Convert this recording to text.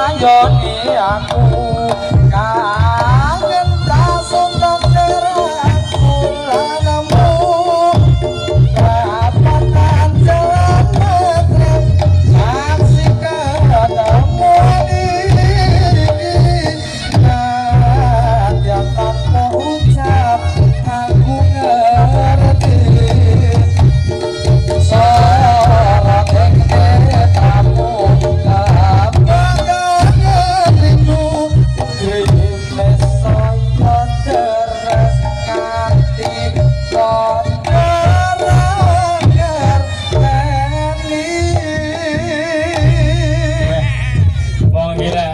Nglayoni aku kangen langsung rangkulanmu prapatan jalan maghrib saksi ketemuan iki nadyan tanpa ucap aku ngerti sorot ing netramu kangen rindu grimis saya deres nganti kandha ngerteni. Wong gila.